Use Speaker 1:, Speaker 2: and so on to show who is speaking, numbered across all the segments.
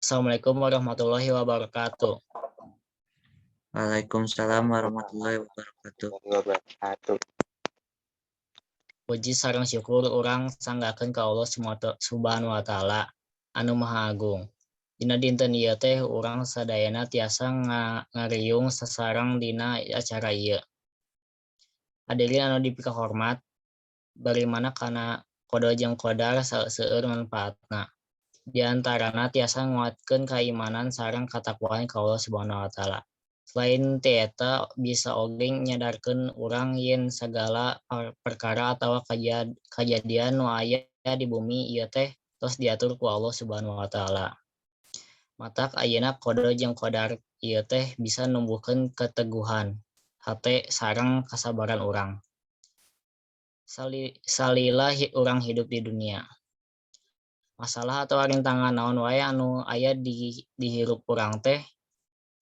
Speaker 1: Assalamualaikum warahmatullahi wabarakatuh.
Speaker 2: Waalaikumsalam warahmatullahi wabarakatuh.
Speaker 3: Wabarakatuh.
Speaker 1: Puji sareng syukur urang sanggakeun ka Allah Subhanahu wa Ta'ala anu Maha Agung. Dina dinten ieu teh urang sadayana tiasa ngariung sasareng dina acara ieu. Hadirin anu dipikahormat, bagaimana kana qada jeung qadar seueur manfaatna. Di antarana tiasa nguatkeun kaimanan sareng katakwaan ka Allah Subhanahu wa Ta'ala. Selain ti eta, bisa oge nyadarkeun urang yen sagala perkara atawa kajadian nu aya di bumi ieu teh tos diatur ku Allah Subhanahu wa Ta'ala. Matak ayeuna qada jeung qadar ieu teh bisa numbuhkeun keteguhan hate sareng kasabaran urang salila urang hidup di dunia. Masalah atau rintangan naon wae anu aya di hirup urang teh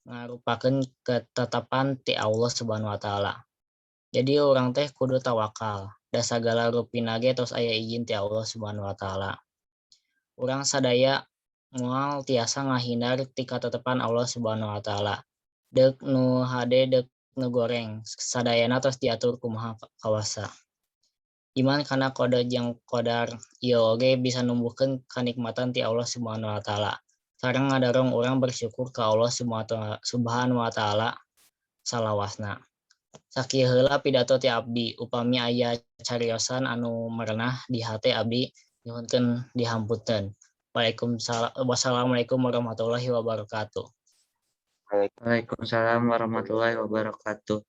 Speaker 1: ngarupakeun ketetapan ti Allah Subhanahu wa Ta'ala. Jadi urang teh kudu tawakal, da sagala rupina ge tos aya izin ti Allah Subhanahu wa Ta'ala. Urang sadaya moal tiasa ngahindar ti katetepan Allah Subhanahu wa Ta'ala. Deuk nu hade, deuk nu goreng, sadayana tos diatur ku Maha Kawasa. Iman kana qada jeung qadar ieu oge bisa numbuhkeun kanikmatan ti Allah Subhanahu wa Ta'ala sareng ngadorong urang bersyukur ka Allah Subhanahu wa Ta'ala salawasna. Sakieu heula pidato ti abdi, upami aya cariosan anu merenah di hate abdi, nyuhunkeun dihapunten. Waalaikumsalam, wassalamualaikum warahmatullahi wabarakatuh.
Speaker 2: Waalaikumsalam warahmatullahi wabarakatuh.